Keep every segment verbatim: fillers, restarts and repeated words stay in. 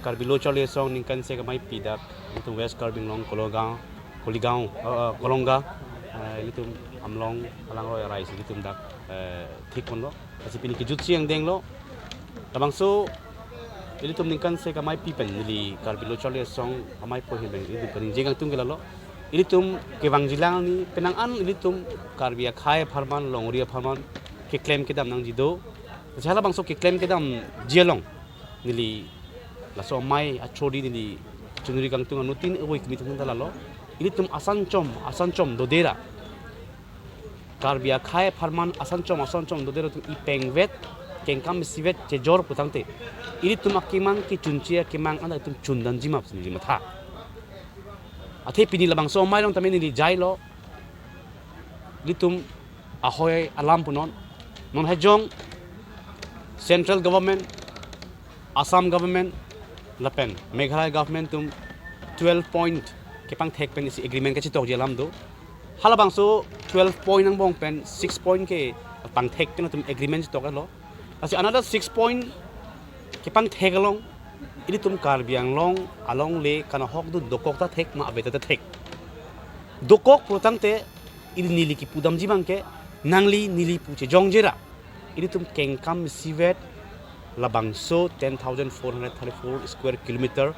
Karbi Lo Charli Asong ningkan isi kamaipi dak ilitum West Karbi Anglong Kolongaon, Koligaon, eh, Kolonga, eh, ilitum Amlong alangroi arai si ilitum dak, eh, thik ponlo. Lasi pini kejutsi angdenglo. Labangso ilitum ningkan isi kamaipi pen neli Karbi Lo Charli Asong amaipo ahin pen ilitum kaningje kangtung ke lalo. Ilitum kevangjilang ni penang an ilitum Karbi akhei apharman, longri apharman keklem kedam nangji do. Lasi halabangso keklem kedamji along neli laso amei achodi neli chunri kangtung anuttin ewoi kimi tung ta lalo. Ilitum asanchom, asanchom dodera, Karbi akhei apharman asanchom, asanchom dodera atum ipengvet, kengkam isivet chejor putangte, ilitum akemang kechunche akemang an itum chundamji ma pusi neli matha. Athe pini labangso amei along tame neli jailo. Ilitum ahoi alam punon. Non hejong Central Government, Assam Government lapen Meghalaya Government atum twelve point kepangthek pen isi agreement kachetokji alam do. Halabangso twelve point angbong pen six point kepangthek pen atum agreement chetoklo. Lasi another six point kepangthek along ilitum Karbi Anglong alongle kanahok do dokok ta thek ma ave ta thek. Dokok putangte ili neli kipudamji abangke nangli neli pu chejongjera ilitum kengkam isivet labangso ten thousand four hundred thirty-four square kilometer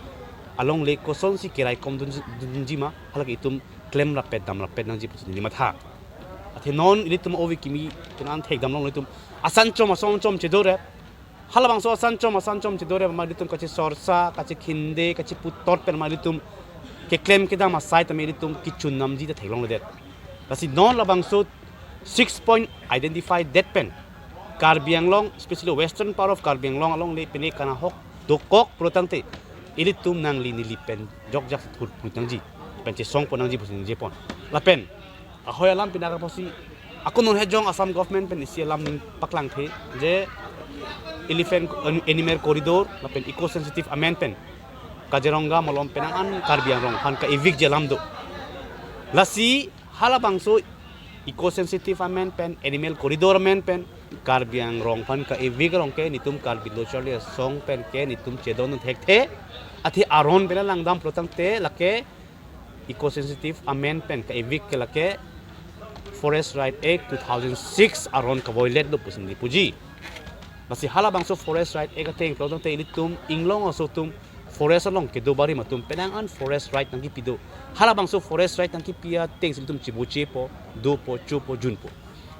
alongle kosonsi keraikom dun, dunji ma, halake itum klem rapet dam rapet nangji pusi neli matha. Athe non ilitum ove kimi penang an thekdam along ilitum asanchom asanchom chedorep. Halabangso asanchom asanchom chedorep ma ilitum kachesorsa, kachekhinde, kacheputot pen ma ilitum keklem kedam asai tame ilitum kechundamji ta theklongledet. Lasi non labangso six point identify det pen Karbi Anglong, especially western part of Karbi Anglong alongle pine kanahok dokok pulotangte ilitum nangli neli pen jokjak thurput nangji, pen chesong pon nangji pusi ningje pon. Lapen ahoi alam pinaka pusi ako non hejong Assam Government pen isi alam ning paklangthe je elephant, animal corridor lapen eco sensitive amen pen Kaziranga malom penang an Karbi Anglong aphan ka-evict ji alam do. Lasi halabangso eco sensitive amen pen, animal corridor amen pen Karbi Anglong aphan ka-evict along ke netum Karbi Lo Charli Asong pen ke netum chedondun thekthe. Athe aron pen langdam pulotangte lake eco sensitive amen pen ka-evict ke lake Forest Right Act two thousand six aron ka-violate do pusi neli puji. Lasi halabangso Forest Right Act ateng pulotangte ilitum inglong aso atum forest along kedo barim atum penang an forest right nangkipi do. Halabangso forest right nangkipi ateng si ilitum chibuchepo, dopo, chopo, junpo.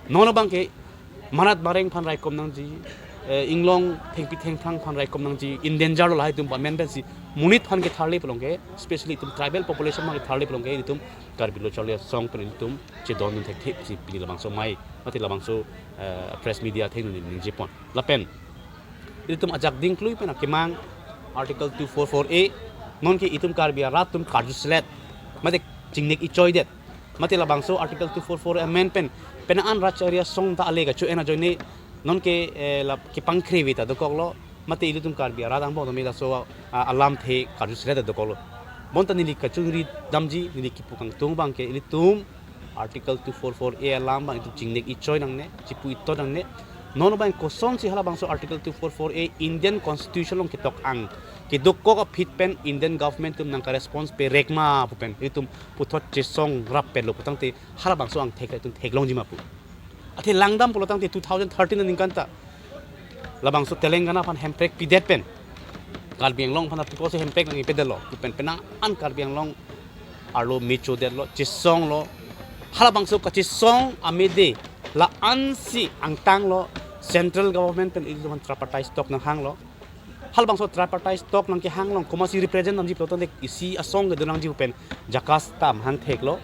Non abangke marat mareng aphan raikom nangji, eh, inglong thengpi thengphrang aphan raikom nangji, endanger lo lahai atum amen pensi monit aphan ketharle pulong ke, especially itum tribal population aphan ketharle pulong ke, itum Karbi Lo Charli Asong pen itum chedondun thekthe si pini labangso amei, mate labangso, eh, press meet athengno neli ningje pon. Lapen ilitum ajak dingklui pen akemang Article two four four A, non ke itum Karbi arat atum karjuselet, mate chingnek ichoidet. Mate labangso Article two four four A amen pen penang an rat charli asong ta ale kacho-en ajoine non ke, eh, la kepangkre ave ta dokoklo. Mate ilitum Karbi arat angbong tame laso, ah, alamthe karjuselet ta dokoklo. Bonta neli kachunri damji, neli kipu kangtung abangke ilitum Article two four four A alam abang itum chingnek ichoi nangne, chipu itot nangne. Non abang kosonsi halabangso Article two four four A Indian Constitution along ketok-ang kedokok aphi pen Indian government atum nangka-response perek ma pu pen itum puthot chesong rappetlo pulotangte halabangso angthek itum theklongji ma pu. Athe langdam pulotangte two thousand thirteen aningkan ta labangso Telangana aphan hemprek pidet pen Karbi Anglong aphan apiko si hemprek nangpedetlo. Pu pen penang an Karbi Anglong arlo mechodetlo, chesonglo. Halabangso kachesong amede la-ansi angtanglo, central government pen ilitum aphan tripartite talk nanghanglo. Halabangso tripartite talk nangkehang along komatsi represent damji pulotangte isi asong kedo nangji pu pen JACAS ta amahang theklo.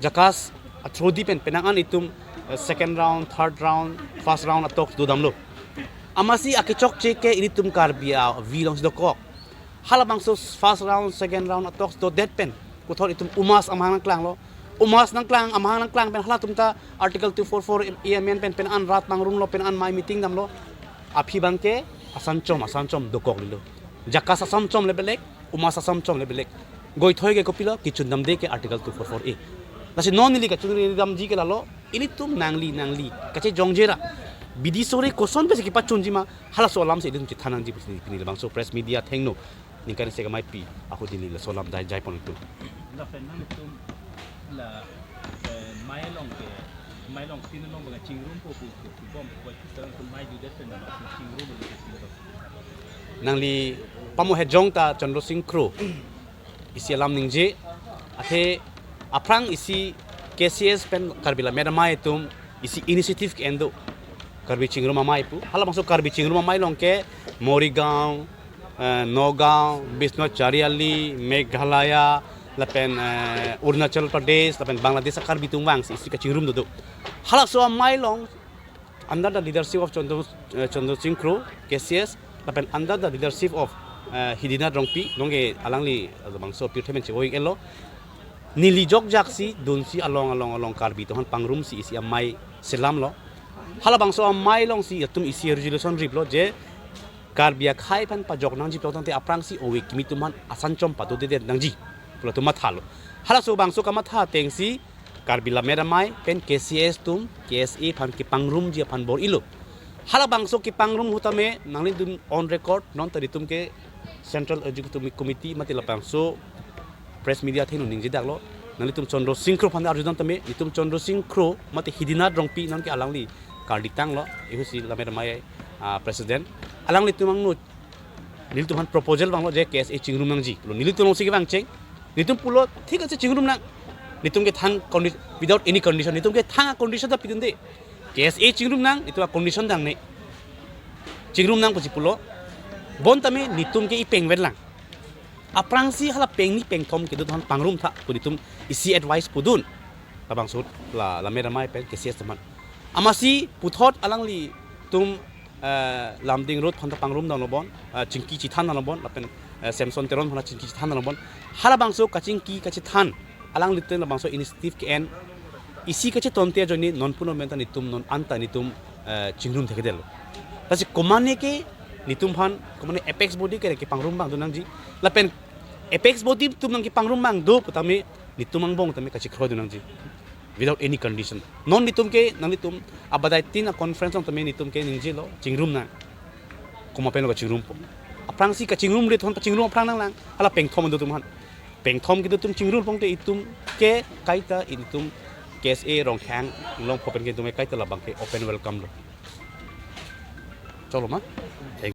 JACAS athrough di pen penang an itum, eh, second round, third round, first round a-talks dodamlo. Amatsi akechokche ke ilitum Karbi avi alongsi dokok. Halabangso first round, second round a-talks dodet pen puthot itum UMAS amahang nangklanglo. UMAS nangklang, amahang nangklang pen halatum ta Article two four four A amen pen penang an rat pangrumlo, penang an amei meeting damlo. Aphi abangke asanchom asanchom dokok lilo. JACAS asanchom le belek, UMAS asanchom le belek. Goithoi ke kopilo, kechundamde ke Article two four four A. Lasi non neli kachunri damji ke lalo, ilitum nangli nangli kachejongje ra bidi sore koson pensi kepachunji ma, halaso alamsi ilitum chethan nangji pusi pini labangso press meet athengno ningkan isi amei pi ahut neli laso alam jai jai pon itu. Lapen nanglitum la eh, mei along ke, mei along tin along bang chingrumpo pu pu pu bom pu pu pu mei judet pen na chingrumpo pu pu. Nangli pamu hejong ta Chandra Sing Kro isi alam ningje, athe aphrang isi K C S pen Karbi Lammet Amei atum isi initiative ke-en do, Karbi Chingrum Amei pu. Halabangso Karbi Chingrum Amei along ke Morigaon, eh, Nagaon, Biswanath Chariali, Meghalaya, lapen eh, Arunachal Pradesh, lapen Bangladesh a-Karbi atum vangsi isi kachingrum dodo. Halaso amei along under the leadership of Chandra, eh, Chandra Sing Kro, K C S, lapen under the leadership of eh, Hidinath Rongpi, nonke alangli eh, bangso pirthemen che-oi elo. Neli jokjaksi dunsi along along along Karbi atum aphan pangrumsi isi amei selamlo. Halabangso amei alongsi atum isi resolution riplo je Karbi akhei aphan pajok nangji pulo tangte aphrangsi ove kimi atum aphan asan chom pado dede nangji pulo atum mathalo. Halaso bangso kamatha atengsi Karbi Lammet Amei pen K C S atum K S A aphan kepangrumji aphan bor-ilo. Halabangso kepangrum ahut tame nanglitum on record non ta nelitum ke Central Executive Committee mate labangso press media athengno ningjedaklo. Nanglitum Chandra Sing Kro aphan arjudam tame, nelitum Chandra Sing Kro mate Hidinath Rongpi nonke alangli kardi tanglo, ihusi Lammet Amei ah, president. Alanglitum angno nelitum aphan proposal vanglo je K S A chingrum nangji. Lo nelitum alongsi kevang cheng. Nelitum pulo thik ase chingrum nang. Nelitum ke thang condi- without any condition. Nelitum ke thang condition ta pidunde. K S A chingrum nang, nelitum a-condition dangne. Chingrum nang pusi pulo. Bon tame nelitum ke ipeng vet lang. Aphrangsi hala pengni pengthom kedo aphan pangrum tha pu nelitum isi advice pudun. Labangso la Lammet Amei pen K C S atum aphan. Amatsi puthot alanglitum eh, Lumding Road aphan ta pangrumdamlo bon, eh, chingki chethandamlo bon, lapen eh, Samson Teron aphan ta chingki chethandamlo bon. Halabangso kachingki kachethan alanglitum labangso initiative ke-en isi kachetonte ajoine non punon pen ta nelitum non anta nelitum eh, chingrum thekdetlo. Lasi komane ke nelitum aphan komane apex body ke kepangrum abang do nangji. Lapen apex body atum nangkepangrum abang do putame nelitum angbong tame kachikroi do nangji. Without any condition. Non nelitum ke, nanglitum abadai tin a-conference along tame nelitum ke ningjelo, chingrum nang. Komat penlo kachingrumpo. Aphrangsi kachingrumre atum pachingrum aphrang nanglang. Hala pengthom do atum aphan. Pengthom kedo atum chingrum pon te itum ke kaita nelitum K S A Rongkhang Longpho pen ke itum kaita labang ke open welcome lo. Cholo ma? Thank you.